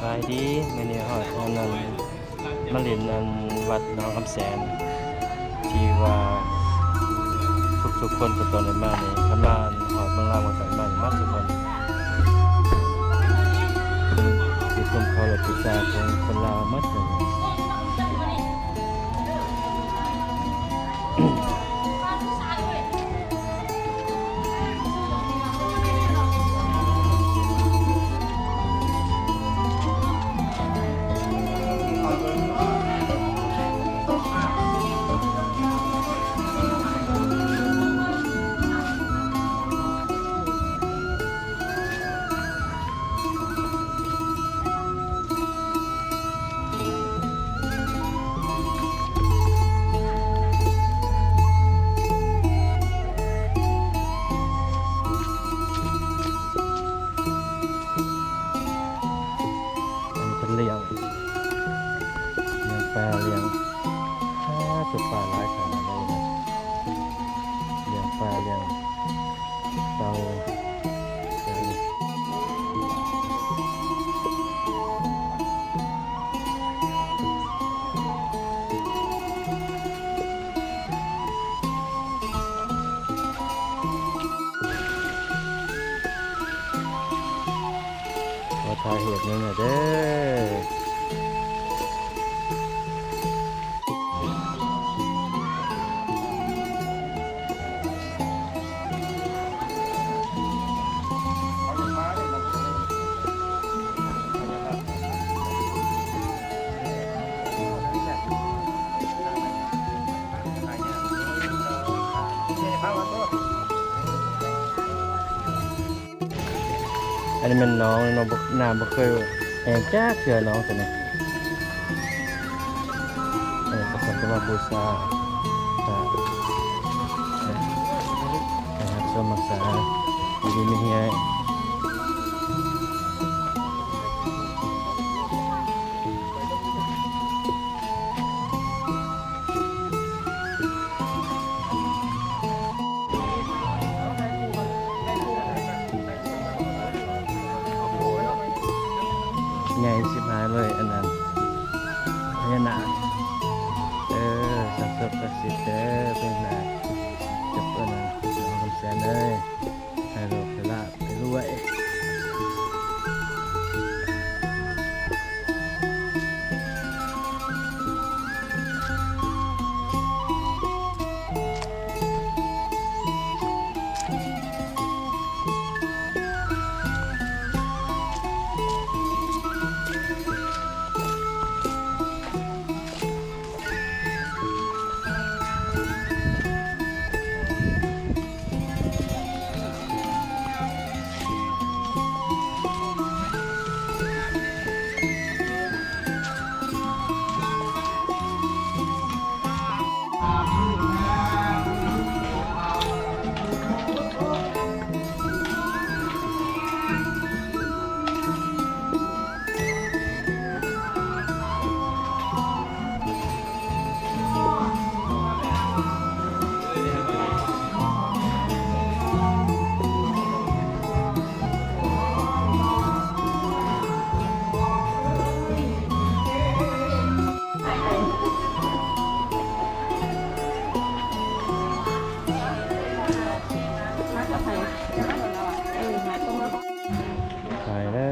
ສະບາຍດີ ມື້ນີ້ຮອດອັນນັ້ນ ມາຫຼິ້ນອັນວັດໜອງຄຳແສນ ທີ່ວ່າທຸກໆຄົນກໍຕ້ອງໄດ້ມານີ້ ຄັນມາຮອດເມືອງລາວກໍຕ້ອງໄດ້ມານີ້ໝົດທຸກຄົນ ມີຄວາມເຄົາລົບບູຊາຂອງຄົນລາວໝົດເລີຍ. ອັນນີ້ເພິ່ນລ້ຽງ ລ້ຽງປາ ລ້ຽງ ປາ ຕົວປາຫຼາຍຂະໜາດໃດນະ ລ້ຽງປາ ລ້ຽງເຕົາ ຂໍຖ່າຍຮູບນຳແດ່ເດີ. ອັນນີ້ແມ່ນໜອງເນາະ ບໍ່ ນ້ຳບໍ່ເຄີຍແຫ້ງຈັກເທື່ອ ໜອງໂຕນີ້. ເອີ ເຂົາເຈົ້າກໍມາບູຊາ ເອີ ໃຫ້ຮັກສວນຮັກສາ ຢູ່ດີມີແຮງ. ໃຫຍ່ຊິບຫາຍເລີຍ ອັນນັ້ນ ພະຍານາກ ເອີ ສັກສົບສັກສິດເດີ ພະຍານາກ ຈັບອັນນັ້ນ ນ້ອງຄຳແສນເອີຍ. ໃຫ້ໂຊກໃຫ້ລາບໃຫ້ລວຍ. ໄປເດີ.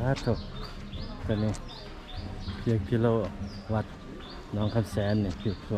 ສາທຸ ຕົວນີ້ ກິໂລ ວັດໜອງຄຳແສນນີ້ ກິໂລ.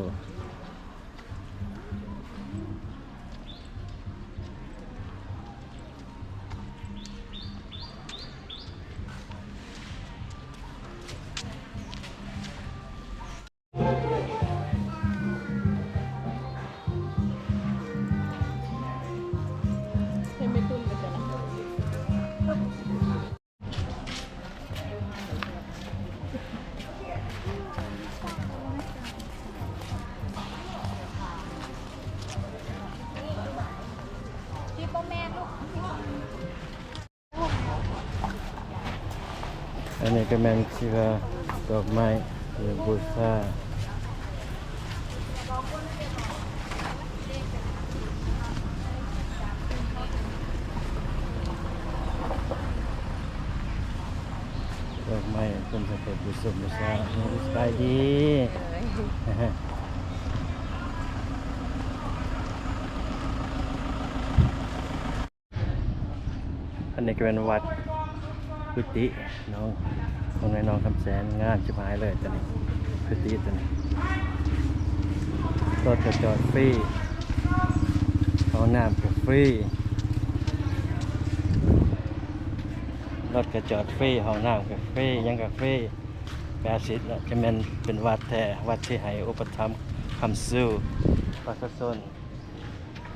ອັນນີ້ກໍແມ່ນທີ່ວ່າດອກໄມ້ ເພື່ອບູຊາ ໃຫ້ເພິ່ນສະເປັນຜູ້ຊົມຜູ້ຊາຍ. ສະບາຍດີ. ອັນນີ້ກໍແມ່ນວັດກຸຕິ ນ້ອງ ຂອງນາຍນ້ອງຄຳແສນ. ງາມຊິບຫາຍເລີຍຕົວນີ້ ກຸຕິຕົວນີ້. ລົດກໍຈອດຟຣີ ຫ້ອງນ້ຳກໍຟຣີ. ລົດກໍຈອດຟຣີ ຫ້ອງນ້ຳກໍຟຣີ ຫຍັງກໍຟຣີ ແປດສິບເນາະ. ຈະແມ່ນເປັນວັດແທ້ ວັດທີ່ໃຫ້ອຸປະຖຳຄ້ຳຊູປະຊາຊົນ.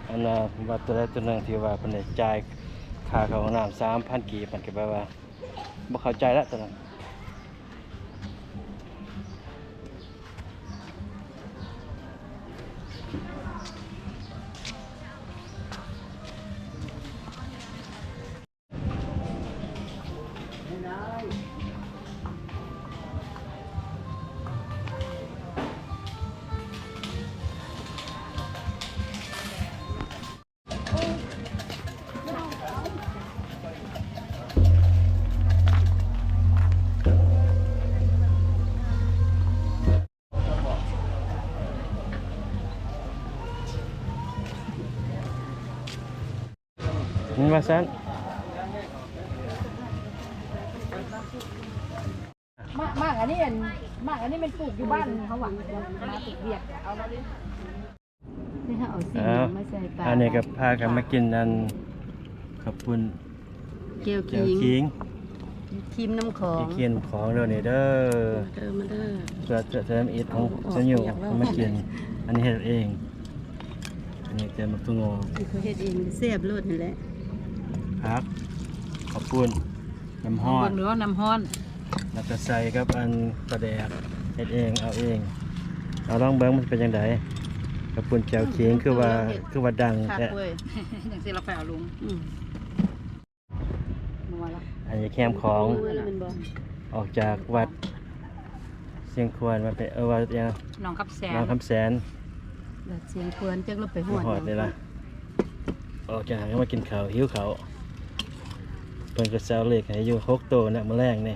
ອັນນ່າ ວັດຕົວໃດຕົວໜຶ່ງທີ່ວ່າເພິ່ນໄດ້ຈ່າຍຄ່າເຂົ້າຫ້ອງນ້ຳສາມພັນກີບ ມັນກໍແບບວ່າບໍ່ເຂົ້າໃຈລະຕົວນັ້ນ. ມັນວ່າຊັ້ນ. ໝາກ ໝາກອັນນີ້ ອັນ ໝາກອັນນີ້ແມ່ນປູກຢູ່ບ້ານເຮົາຫວາ ມາເຮັດວຽກເອົາມາເລີຍ. ນີ້ເຮົາເອົາສິ່ງ ເອົາ ມາໃສ່ປາ. ອັນນີ້ກໍພາກັນມາກິນອັນເຂົ້າປຸ້ນ ແຈ່ວຂີງ ແຈ່ວຂີງ ຄຣີມນ້ຳຂອງ ຄຣີມນ້ຳຂອງເດີນີ້ເດີ. ມາເດີ ມາເດີ ເພື່ອເຕີມອິດຂອງ ເອົາ ຊະຫຍຸ ເອົາອອກ ມາກິນ. ອັນນີ້ເຮັດເອງ ອັນນີ້ແກງໝາກຖົ່ວງອກ ເຮັດເອງແຊບໂລດຫັ້ນແຫຼະ. ຜັກ ເຂົ້າປຸ້ນ ນ້ຳຮ້ອນ ເບິ່ງເດີ ນ້ຳຮ້ອນ ແລ້ວກໍໃສ່ກັບອັນປາແດກ ເຮັດເອງ ເອົາເອງ. ເອົາ ລອງເບິ່ງມັນເປັນຈັ່ງໃດ ເຂົ້າປຸ້ນແຈ່ວຂີງ. ອືມ ຄືວ່າ ຄືວ່າດັງແທ້ ຄັກເວີຍ. ຈັ່ງຊີ້ລາວໄປເອົາລົງ. ອືມ ອັນນີ້ແຄມຂອງ ອອກຈາກວັດຊຽງຂວານມາເປັນ ເອີ ວັດຫຍັງ ໜອງຄຳແສນ ໜອງຄຳແສນ ວັດຊຽງຂວານ ຈັກລາວໄປຮອດ ໄປຮອດນີ້ລະ. ອອກຈາກຫັ້ນກໍມາກິນເຂົ້າ ຫິວເຂົ້າ. ເພິ່ນກໍເຊົາເລກໃຫ້ຢູ່ຫົກໂຕນະ ມື້ແລງນີ້.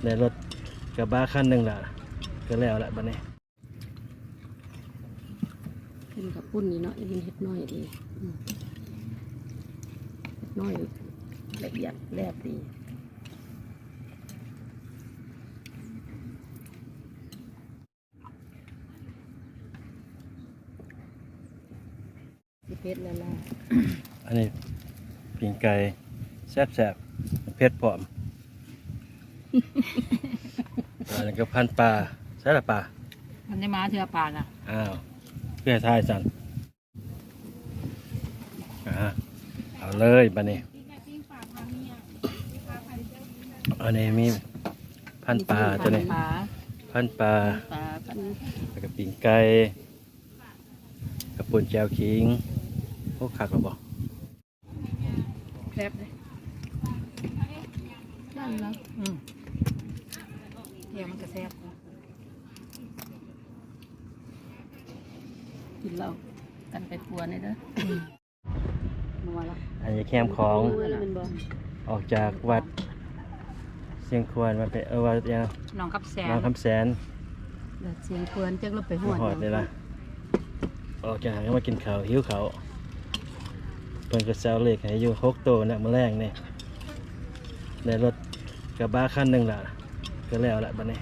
ໄດ້ລົດກະບະຄັນໜຶ່ງລະ ກໍແລ້ວລະບັດນີ້. ເປັນເຂົ້າປຸ້ນນີ້ເນາະ ເຮັດນ້ອຍດີ ອືມ ເຮັດນ້ອຍລະອຽດແຫຼບດີ. ຊິເຜັດແລ້ວລະ. ອັນນີ້ປີ້ງໄກ່ແຊບໆ ເຜັດພ້ອມ. ອັນນີ້ກໍພັນປາ. ໃສລະປາ? ມັນໄດ້ມາເທື່ອປານະ. ອ້າວ ຄືໃຫ້ຖ່າຍຊັ້ນ. ອ່າ ເອົາເລີຍບັດນີ້. ອັນນີ້ມີພັນປາຕົວນີ້ ພັນປາ ພັນປາ ແລ້ວກໍປີ້ງໄກ່ ເຂົ້າປຸ້ນແຈ່ວຂີງ. ໂອ້ ຄັກລະບໍ່? ແຊບເດ້ ນັ້ນນະ. ອືມ ແຈ່ວມັນກະແຊບ. ກິນແລ້ວກັນໄປປົວແດ່ເດີ. ອັນນີ້ແຄມຂອງ ອອກຈາກວັດຊຽງຂວານມາເປັນ ເອີ ວັດຫຍັງ ໜອງຄຳແສນ ໜອງຄຳແສນ ວັດຊຽງຂວານ ຈັກລາວໄປຮອດ ໄປຮອດນີ້ລະ. ອອກຈາກຫັ້ນກໍມາກິນເຂົ້າ ຫິວເຂົ້າ. ເພິ່ນກໍເຊົາເລກໃຫ້ຢູ່ຫົກໂຕນະ ມື້ແລງນີ້. ໄດ້ລົດກະບະຄັນໜຶ່ງລະ ກໍແລ້ວລະບັດນີ້.